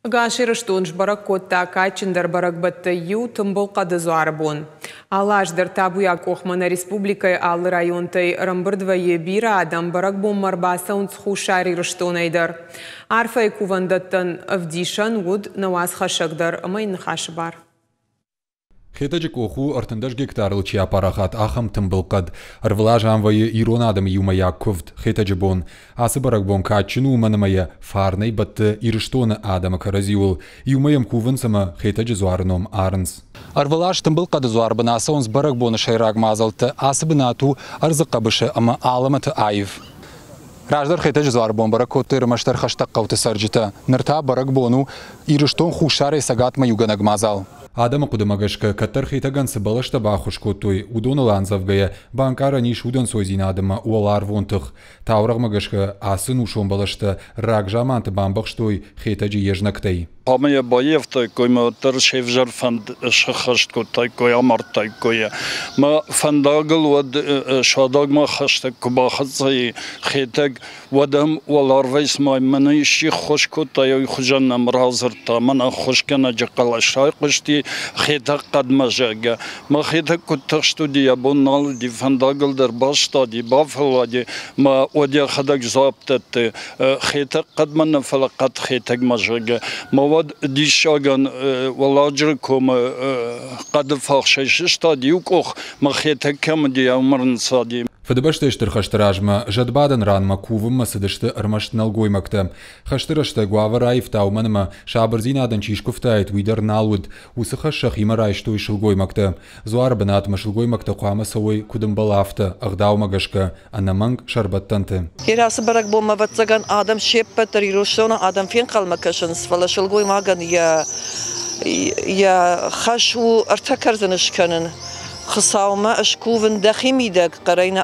Ӕгас Ирыстон сбӕрӕг кодта кадджындӕр бӕрӕгбӕттӕй иу Тымбыл хъӕды дзуары бон. Алы аз дӕр табуйаг къохмӕ нӕ республикӕйы алы районтӕй ӕрӕмбырд вӕййы бирӕ адӕм, бӕрӕгбонмӕ ӕрбацӕуынц Хуссар Ирыстонӕй дӕр. Арфӕйы кувӕндӕттӕн ӕвдисӕн уыд нӕ уацхӕссӕг дӕр ӕмӕ йын ныхасы бар. Хетӕджы къох у, 13 гектарыл чи апарахат, ахӕм тымбыл хъӕд. Ӕрвылаз ам вӕййы ирон адӕмы иумӕйаг куывд Хетӕджы бон. Ацы бӕрӕгбон кадджын у, уымӕн ӕмӕ йӕ фарнӕй бӕтты Ирыстоны адӕмы кӕрӕдзиуыл. Иумӕ йӕм кувынц ӕмӕ Хетӕджы дзуары ном арынц. Ӕрвылаз тымбыл хъӕды дзуары бын ацӕуынц бӕрӕгбоны сӕйраг мадзӕлттӕ. Ацы бынат у ӕрдзы хъӕбысы ӕмӕ алӕмӕты аив. Раздӕр Хетӕджы дзуары бон бӕрӕг кодтой ӕрмӕстдӕр хӕстӕг хъӕуты цӕрджытӕ. Ныр та бӕрӕгбон у Ирыстон Хуссарӕй Цӕгатмӕ иугӕнӕг мадзал. Адӕмы хъуыдымӕ гӕсгӕ, кӕддӕр Хетӕгӕн цы бӕлӕстӕ баххуыс кодтой, уыдоныл андзӕвгӕйӕ, банкъарӕн ис удӕнцойдзинад ӕмӕ уӕларвон тых. Таурӕгъмӕ гӕсгӕ, ацы нусон бӕлӕстӕ рагзаманты бамбӕхстой Хетӕджы йе знӕгтӕй. Хъуамӕ йӕ баййӕфтаиккой ӕмӕ уӕддӕр се взӕр фӕнд сӕххӕст кодтаиккой, амардтаиккой йӕ. Мӕ фӕндагыл уӕд Суадагмӕ хӕстӕг куы бахӕццӕ и Хетӕг, уӕд ӕм уӕларвӕй цыма мӕнӕ исчи ххуыс кодта, уый хуызӕн нӕм радзырдта, мӕн ӕххуысгӕнӕджы хъӕлӕс райхъуысти Хетӕг хъӕдмӕ, зӕгъгӕ. Мӕ Хетӕг куыд тыхст уыди, йӕ бон нал уыди, фӕндагыл дӕр бастади, бафӕллади, мӕ уӕд йӕхӕдӕг дзуапп дӕтты, Хетӕг хъӕдмӕ нӕ, фӕлӕ хъӕд Хетӕгмӕ, зӕгъгӕ. Мӕ уӕд диссагӕн Уӕлладжыры комы хъӕды фахсӕй сыстад иу къух, мӕ Хетӕг кӕм уыди, уым ӕрынцади. Фыдыбӕстӕйы Стыр хӕсты размӕ зӕдбадӕн ранмӕ кувынмӕ цыдысты ӕрмӕст нӕлгоймӕгтӕ. Хӕсты рӕстӕг уавӕр аивта, уымӕн ӕмӕ сабырдзинадӕн чи скуывтаид, уый дӕр нал уыд. Уыцы хӕс сӕхимӕ райстой сылгоймӕгтӕ. Дзуары бынатмӕ сылгоймӕгтӕ хъуамӕ цӕуой, куыд ӕмбӕлы, афтӕ, ӕгъдаумӕ гӕсгӕ, ӕнӕмӕнг сӕрбӕттӕнты. Ацы бӕрӕгбонмӕ, ӕвӕццӕгӕн, адӕм се ппӕт дӕр Ирыстоны адӕм фенхъӕлмӕ кӕсынц, фӕлӕ сылгоймагӕн йӕ йӕ хӕс у ӕртӕ кӕрдзыны скӕнын. Хуыцаумӕ скувын дӕхи мидӕг хъӕрӕй нӕ,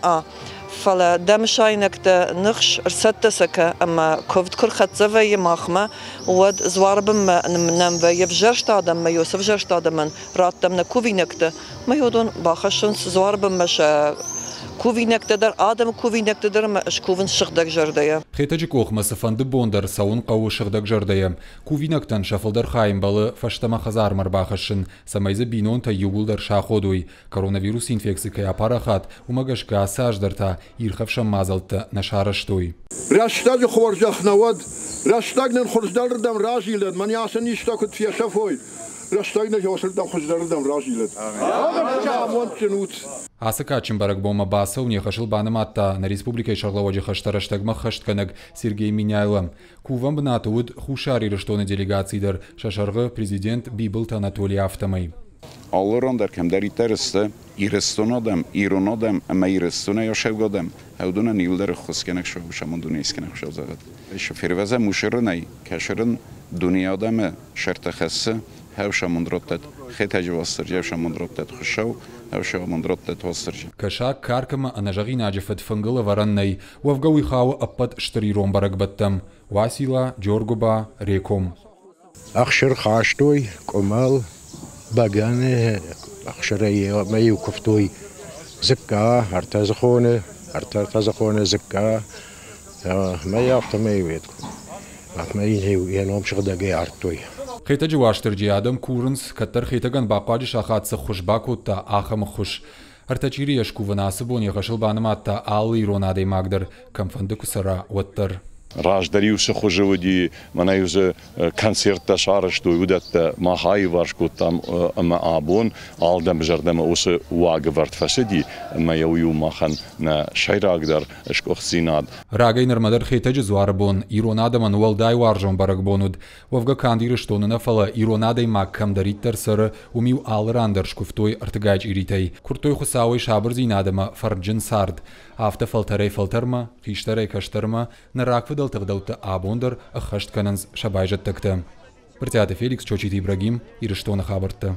фӕлӕ дӕ мысайнӕгтӕ ныхс, ӕрцӕттӕ сӕ кӕ ӕмӕ куывд куы рхӕццӕ вӕййы махмӕ, уӕд дзуары бынмӕ нӕм вӕййы ӕвзӕрст адӕммӕ, цы ӕвзӕрст адӕмӕн раттӕм нӕ кувинӕгтӕ, ӕмӕ уыдон бахӕссынц дзуары бынмӕ сӕ кувинӕгтӕ дӕр, адӕмы кувинӕгтӕ дӕр ӕмӕ скувынц сыгъдӕг зӕрдӕйӕ. Хетӕджы къохмӕ цыфӕнды бон дӕр цӕуын хъӕуы сыгъдӕг зӕрдӕйӕ. Кувинӕгтӕн сӕ фылдӕр хай ӕмбӕлы фӕстӕмӕ хӕдзармӕ ӕрбахӕссын, цӕмӕй дзы бинонтӕ иууылдӕр саходой. Коронавирусы инфекци кӕй апарахат, уымӕ гӕсгӕ ацы аз дӕр та ирхӕфсӕн мадзӕлттӕ нӕ сарӕзтой. Рӕстӕджы хорзӕх нӕ уӕд, рӕстӕг нын хуыздӕрырдӕм разилӕд, мӕнӕ ацы низтӕ куыд фесӕфой, рӕстӕг нын уыцырдӕм хуыздӕрырдӕм разилӕд. Амондджын ут! Ацы кадджын бӕрӕгбонмӕ бацӕуын йӕ хӕсыл банымадта нӕ республикӕйы сӕргълӕууӕджы хӕстӕ рӕстӕгмӕ ӕххӕстгӕнӕг Сергей Меняйло. Кувӕн бынаты уыд Хуссар Ирыстоны делегаци дӕр, сӕ сӕргъы президент Бибылты Анатоли, афтӕмӕй. Алы ран дӕр кӕмдӕриддӕр сты Ирыстоны адӕм, ирон адӕм ӕмӕ Ирыстонӕй ацӕугӕ адӕм, уыдонӕн иуылдӕр ӕххуысгӕнӕг сӕ дунейы хуыцау зӕгъӕд. Фервӕзӕм усы рынӕй, кӕсы рын дунейы адӕмы сӕртӕ хӕссы, хӕвсамонд раттӕд Хетӕджы Уастырджи, ӕфсамонд раттӕд Хуыцау, ӕфсамонд раттӕд Уастырджи. Кӕсаг, карк ӕмӕ ӕнӕзӕгъинаджы фыд фынгыл ӕвӕрӕн нӕй. Уӕвгӕ уый хауы ӕппӕт стыр ирон бӕрӕгбӕттӕм: Уацилла, Джоргуыба, Реком. Ӕхсыр хастой, къуымӕл, бӕгӕны, ӕхсырӕй ӕмӕ-иу куывтой дзыкка, ӕртӕ дзыхоны дзыкка. Ӕмӕ йӕ афтӕмӕй афтӕмӕй йӕ ном сыгъдӕгӕй ардтой. Хетӕджы Уастырджи адӕм курынц, кӕддӕр Хетӕгӕн бахъуаджы сахат цы ххуыс бакодта, ахӕм ӕххуыс. Ӕртӕ чъирийӕ скувын ацы бон йӕ хӕсыл банымадта алы ирон адӕймаг дӕр, кӕмфӕнды куы цӕра, уӕддӕр. Раздӕр-иу цы хуызы уыди, мӕнӕ-иу дзы концерттӕ сарӕзтой, уыдӕттӕ мах аиварс кодтам ӕмӕ абон алдӕм зӕрдӕмӕ уыцы уагӕвӕрд фӕцыди ӕмӕ йӕ уый у махӕн нӕ сӕйрагдӕр сгуыхтдзинад. Рагӕй нырмӕ дӕр Хетӕджы дзуары бон ирон адӕмӕн уӕлдай уарзон бӕрӕгбон уыд. Уӕвгӕ канд Ирыстоны нӕ, фӕлӕ ирон адӕймаг кӕмдӕриддӕр цӕры, уым-иу алы ран дӕр скуывтой ӕртыгай чъиритӕй. Куырдтой Хуыцауӕй сабырдзинад ӕмӕ фӕрнджын цард. Афтӕ фӕлтӕрӕй-фӕлтӕрмӕ, хистӕрӕй-кӕстӕрмӕ нӕ рагфыдӕлты ӕгъдӕуттӕ абон дӕр ӕххӕст кӕнынц сӕ байзӕддӕгтӕ. Брытъиаты Феликс, Чочиты Ибрагим, Ирыстоны хабӕрттӕ.